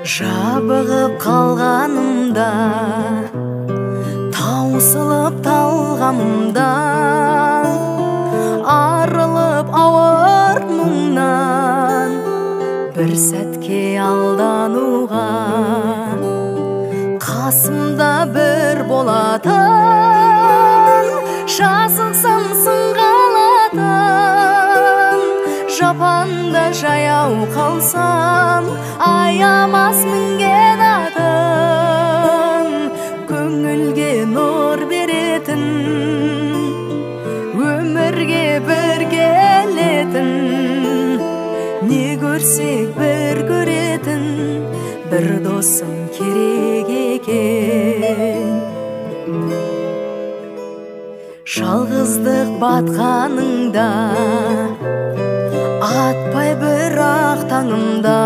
Жабығып қалғанымда, таусылып талғамымда, арылып ауыр мұңнан бір сәтке алдануға, қасымда бір болатын, жазықсам сынға алатын, жапанда жаяу қалсам, аямас мінген атын, көңілге нұр беретін, өмірге бір келетін, не көрсек бір көретін, бір досым керек екен. Жалғыздық батқаныңда, атпай бірақ таңымда,